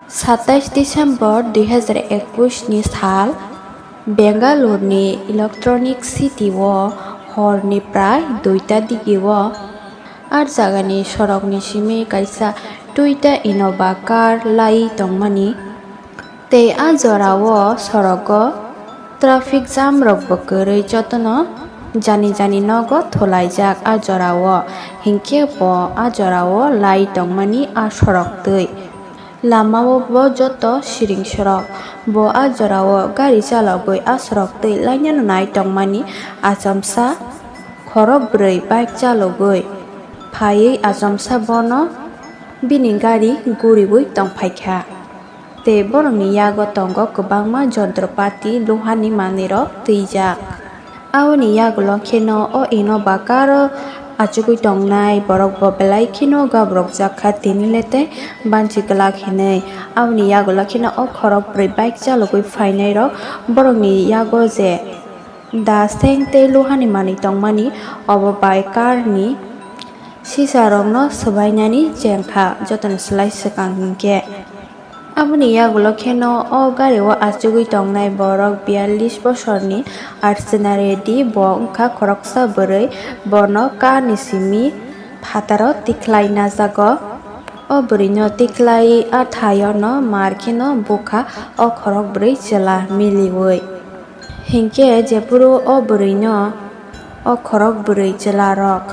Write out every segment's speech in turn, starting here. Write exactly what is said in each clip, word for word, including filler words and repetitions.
Satais December dui hazar ekush ni sal, Bengaluru ni Electronic City o hor ni prai duita digi o ar jaga ni sorok ni simi kaisa Toyota Innova car lai tongmani. Tei a jora o sorok o traffic jam rok bo kwrwi jotono jani jani nogo thulaijak a jora o, hinkhe bo a jora o lai tongmani a sorok twi. Lama o bo joto siring sorok. Bo a jora o gari chalogwi a sorok twi lainano nai tongmani achomsa khorok bwrwi bike chalogwi phaiwi achomsa bono bini gari guriwi tongphaikha. Tei borokni yago tongo kwbangma jontropati luhani manwirok twijak. Aboni yagulo kheno o Innova car o achugwi tongnai borok bo belai kheno gabrokjak kha tini le tei banchi glak hinwi. Aboni yagulo kheno o khorok bwrwi bike chalogwi phainairok borokni yago je da seng tei luhani manwi tongmani obo bai car ni sisa rokno swbainani chengkha jotoni slai swkang hinkhe. Aboni yagulo kheno o gari o achugwi tongnai borok biyallis bosorni Archana Reddy, bo wngkha khoroksa bwrwi, bono car ni simi phataro tikhlai najago. O bwrwino tikhlai a thaiono mar kheno bukha o khorok bwrwi chwla miliwi. Hinkhe jephuru o bwrwino o khorok bwrwi chwlarok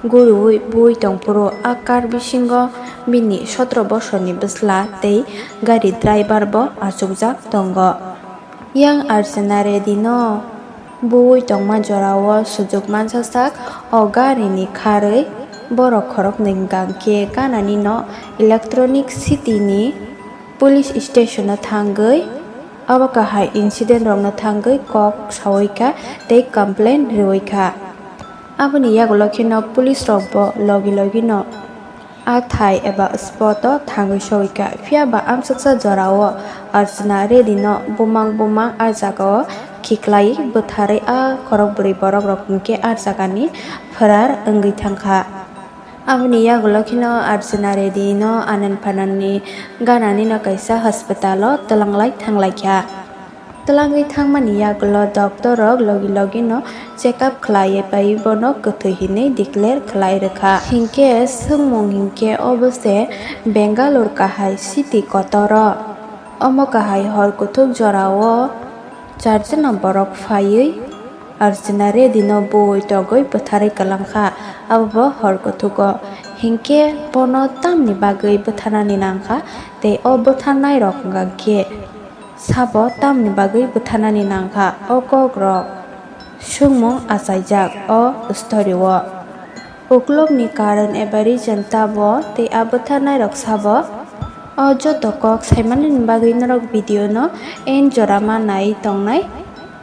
guriwi bui tongphuru a car bisingo bini sotro bosorni bwsla tei gari driver bo achukjak tongo. Yang Archana Reddy no bui tongma jorao sujuk mansa sak o gari ni kharwi borok khoroknwi hwnkha khe ganani no Electronic City ni police station o thangwi abo kahai incident rokno thangwi kok sawi kha tei complain rwui kha. Aboni yagulo kheno police rok bo logi logi no a thai eba spot o thangwi sawi kha, phiya ba amsuksa jora o Archana Reddy no bumang bumang a jaga o khiklai bwtharwi a khorok bwrwi borok rok hinkhe a jaga ni pharar wngwi thangkha. Aboni yagulo kheno Archana Reddy no anan phananni ganani no kaisa hospital o twlanglai thanglaikha. Twlangwi thangmani yagulo doctor rok logi logi no check up khlaiwi bai bono kwthwi hinwi declare khlai rwkha. Hinkhe swngmung hinkhe obo se Bangalore kahai city kotoro. Omo kahai hor kuthuk jorao charjano borok phaiwi Archana Reddy no bui togwi bwtharwi kwlangkha, abo bo hor kuthugo. Hinkhe bono tamni bagwi bwtharnani nangkha tei o bwtharnairok hwnkha khe sabo tamni bagwi bwtharnani nangkha o kokrok swngmung achaijak o story o. Uklukni karon eba reason tabo tei a bwtharnairok sabo. O joto kok saimanani bagwi norok video no end jora ma nai tongnai,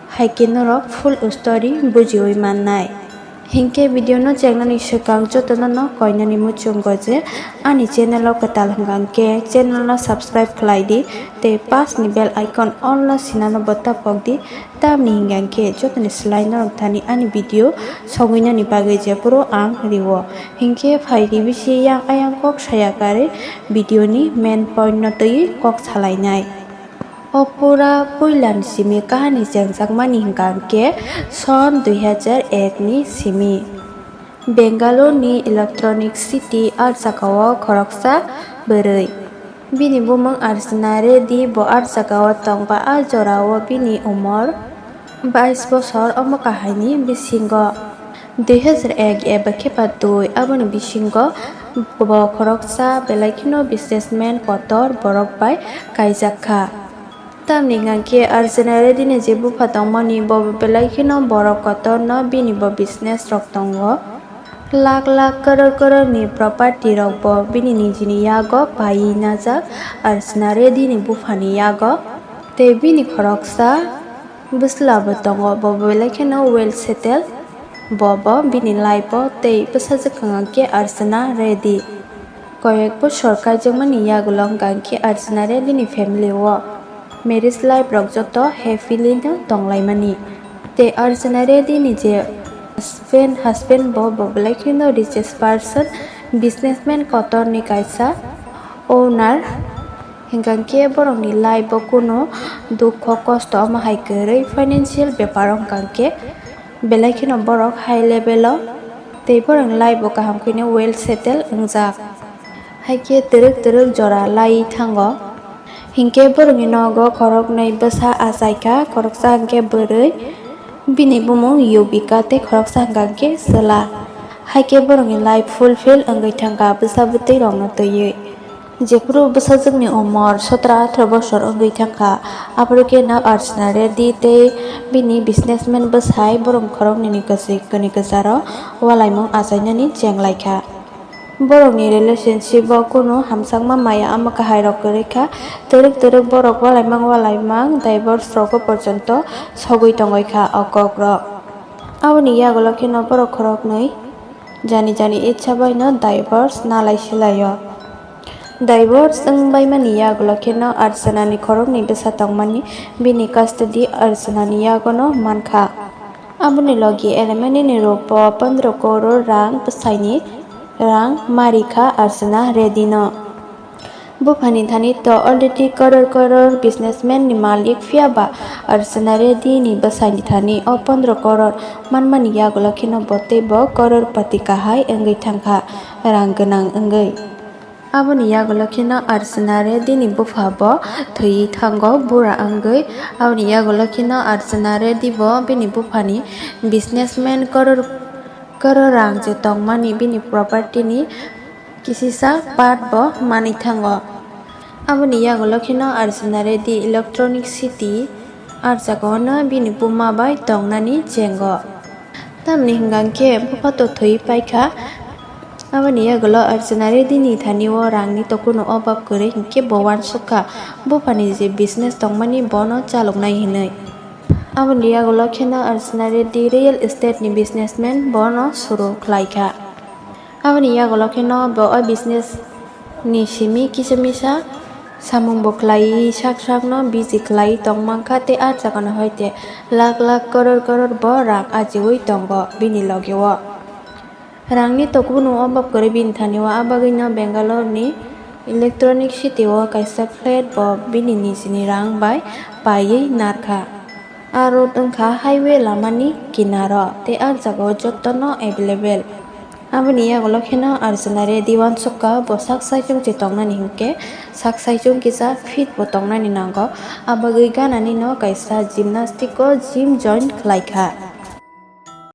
hai khe norok full story bujiwi mannai. Hinkhe video no chengnani swkang jotono no koinani muchungo je ani channel o kwtal hwnkha khe channel no subscribe khlai di tei pas ni bell icon all no sinano bo tapok di. Tamni hingkha khe jotoni slai norok thani ani video sogwinani bagwi jephuru ang rio. Hinkhe phaidi bisi yang ayang kok saya karwi video ni main point no twiwi kok salainai. O pura puilani simi kahani chengjakmani hingkha khe son dui hazar ek ni simi. Bangalore ni Electronic City, ah jagao khoroksa bwrwi. Bini bumung Archana Reddy, bo ah jagao tongba, ah jorao bini umor bais bosor, omo kahaini bisingo dui hazar ek eba khe ba dui, aboni bisingo bo khoroksa belai kheno businessman kotor borok bai kaijak kha. Tamni hingkha khe Archana Reddy ni je bupha tongmani, bo belai kheno borok kotorno bini bo business rok tongo. Lakh lakh, crore crore ni property rok bo bini nijini yago paiwi najak Archana Reddy ni buphani yago. Tei bini khoroksa bwsla bo tongo, bo belai kheno well settle. Bo bo bini life o tei bwsajwk hwnka khe Archana Reddy. Koyek bosor kaijakmani yagulo hwnka khe Archana Reddy ni family o marriage life rok joto happily no tonglaimani. Tei Archana Reddy ni je husband, husband bo, bo belai kheno richest person, businessman kotor ni kaisa owner. Hingkha khe borokni life o kunu dukho kosto omo hai kwrwi financial bepar wngkha khe belai kheno borok high level o tei borokni life bo kaham kheno well settle wngjak. Hai khe twrwk twrwk jora lai thango. Hinkhe borokni nogo khoroknwi bwsa achaikha, khoroksa hinkhe bwrwi, bini bumung Yubika tei khoroksa hinkha khe chwla. Hai khe borokni life fulfill wngwi thangkha bwsa bwtwi rokno twiwi. Jephuru bwsajwkni umor sotro athro bosor wngwi thangkha, aphuru khe no Archana Reddy tei bini businessman bwsai borok khoroknwini kwchwi kwnwi kwcharo walaimung achainani chenglaikha. Borokni relationship o kunu hamjakma maya ama kahairok kwrwi kha, twrwk twrwk borok walaimang walaimang divorce rogo porjonto sogwi tongwi kha o kokrok. Aboni yagulo kheno borok khoroknwi jani jani itsa baino divorce nalai silaio. Divorce wngbaimani yagulo kheno Archanani khoroknwi bwsa tongmani bini custody Archanani yagono mankha. Aboni logi alimony ni rupo pondro koror rang bwsaini rang ma rikha Archana Reddy no. Buphani thani to already koror koror businessman ni malik, phiya ba Archana Reddy ni bwsai ni thani o pondro koror manmani yagulo kheno bo tei bo koror pati kahai wngwi thangkha, rang gwnang wngwi. Aboni yagulo kheno Archana Reddy ni bupha bo thwi thango bura wngwi. Aboni yagulo kheno Archana Reddy bo bini buphani businessman koror koror rang je tongmani bini property ni kisisa part bo manwi thango. Aboni yagulo kheno Archana Reddy Electronic City ar jagao no bini buma bai tongnani chengo. Tamni hwnkha khe bupha to thwi paikha. Aboni yagulo Archana Reddy ni thani o rang ni to kunu obab kwrwi hinkhe bo uansukha buphani je business tongmani bono chaloknai hinwi. Aboni yagulo kheno Archana Reddy real estate ni businessman bono suru khlaikha. Aboni yagulo kheno bo o business ni simi kisa misa samung bo khlaiwi sak sakno busy khlaiwi tongmankha tei ah jagano hoite lakh lakh koror koror bo rang ajiwi tongo bini logeo. Rangni to kunu obab kwrwi bini thani o, ah bagwino Bangalore ni Electronic City o kaisa flat bo bini nijini rang bai paiwi narkha. Ah road wngkha highway lamani kinaro tei ah jagao jotono available. Aboni yagulo kheno Archana Reddy uansukha bo sak saichung se tongnani hinkhe sak saichung kisa fit bo tongnani nango. Ah bagwi ganani no kaisa gymnastic o gym join khlaikha.